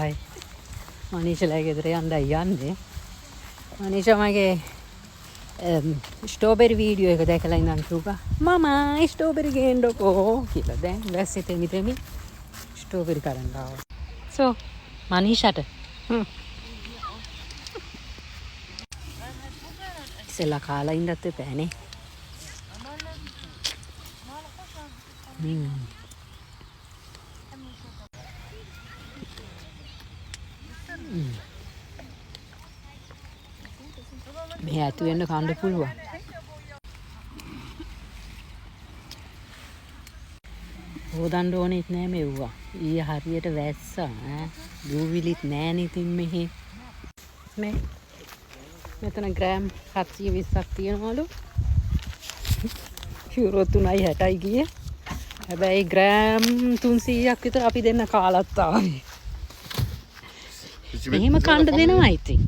හයි. මනීෂලා ගෙදර යන්නයි යන්නේ. මනීෂා මගේ ස්ට්‍රෝබෙරි වීඩියෝ එක දැකලා ඉඳන් කිව්වා මමා ස්ට්‍රෝබෙරි ගේන්නකෝ කියලා. දැන් වැස්සේ තෙමි තෙමි ස්ට්‍රෝබෙරි කඩන්න ආවා. සෝ මනීෂාට ඉස්සෙල්ලා කාලා ඉන්නත් එපානේ. මෙහෙ ඇතු වෙන්න කන්න පුළුවන්. හොදන්න ඕනෙත් නෑ මෙව්වා. ඊයේ හරියට වැස්සා ඈ. දූවිලිත් නෑනේ ඉතින් මෙහෙ. මේ මෙතන ග්‍රෑම් 720ක් තියෙනවලු. යුරෝ 3.60යි ගියේ. හැබැයි ග්‍රෑම් 300ක් විතර අපි දෙන්න කාලත් ආවේ. එහෙම කන්න දෙනවා ඉතින්.